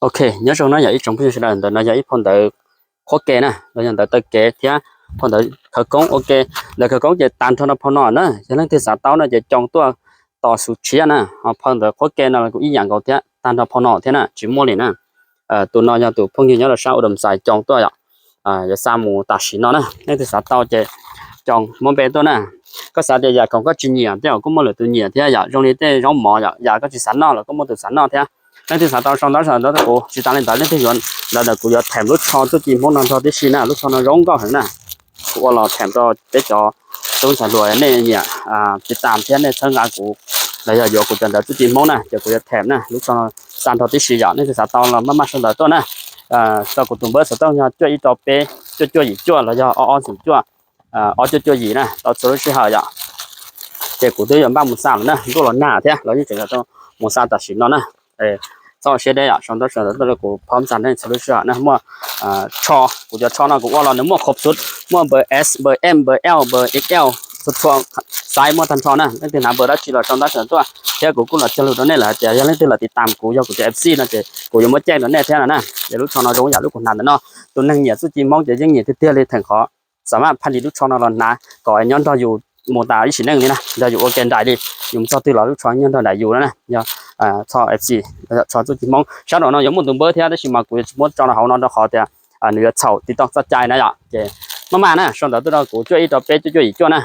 Ok, nyob zoo na yog ib tsoom phooj ywg sawv daws, ntawm no yog ib phau ntawv qhuab ke na, los yog ntawv taw kev thiab phau ntawv khawv koob. Ok, ntawv khawv koob ces tag nrho no phau no na, yog leej twg xav tau no ces coj tuaj tos xu tshiab na. Ho phau ntawv qhuab ke no los kuj ib yam nkaus thiab, tag nrho phau no thiab na, tsis muaj li na. Tus no yog tus phooj ywg nyob rau sab Ua Dam Xais coj tuaj yom, yuav xa mus tam sim no na. Leej twg xav tau ces coj muab npe tuaj na. Koj xav tias yam khoom koj tsis nyiam tej zaum kuj muaj lwm tus nyiam thiab yom, zoo li tej zaub mov yom, yam koj tsis xav noj los kuj muaj tus xav noj thiab. Leej twg xav tau sau ntawv sau ntawv rau kuv. Tsis tas li ntawd, leej twg yuav ntawd ntawm kuv yuav them lub tsho txuj ci Hmoob no nrog tib si na, lub tsho no zoo nkauj heev na. Kuv ua los them rau peb cov tub ntxhais hluas nej nyiam tiv tam thiab nej txhawb nqa kuv los yog yuav kuv cov ntawv txuj ci Hmoob na, ces kuv yuav them na, lub tsho no xa nrog tib si yom. Leej twg xav tau los maj maj sau ntawv tuaj na. Tau kuv tus npawb xov tooj yog cuaj ib rau peb cuaj cuaj yim cuaj los yog ob ob xoom cuaj ob cuaj cuaj yim na, tau txhua lub sij hawm yom. Ces kuv twb yuav npaj mus xa lawm na, ntuj los nag thiab los yeej tseem yuav tau mus xa tam sim no na. Txhob ua siab deb yom, sau ntawv sau ntawv tuaj rau kuv, phob ntxa nej txhua lub sij hawm na. Muaj tsho, kuv cov tsho no kuv ua los nws muaj khuv xub, muaj npawb S, npawb M, npawb L, npawb X L, txhua txhua size muaj tag nrho na. Leej twg hnav npawb dab tsi los sau ntawv sau ntawv tuaj, thiab kuv kuj los cog lus rau nej lawm hais tias yog leej twg los tiv tam kuv, yog kuv cov F C no ces kuv yuav muab caj rau nej thiab no na. Ces lub tsho no zoo yam lub kuv hnav ntawm no, tus neeg nyiam txuj ci Hmoob ces yeej nyiam tiag tiag li, theem qhov xam maj phaj li lub tsho no los hnav kom nyob nrog yus mus tas ib sim neej li na, nrog yus ua ke nraim li, yus mus txog twg los lub tsho nyob nrog nraim yus no na. Yog tsho F C, tsho txuj ci Hmoob. Sab nraum no yuav muaj tus npawb thiab tab sis mas kuv yuav tsis muab tso rau hauv no rau qhov tias nws yuav txhaum TikTok txoj cai na yom. Ces maj maj na, sau ntawv tuaj rau kuv cuaj ib rau peb cuaj cuaj yim cuaj na.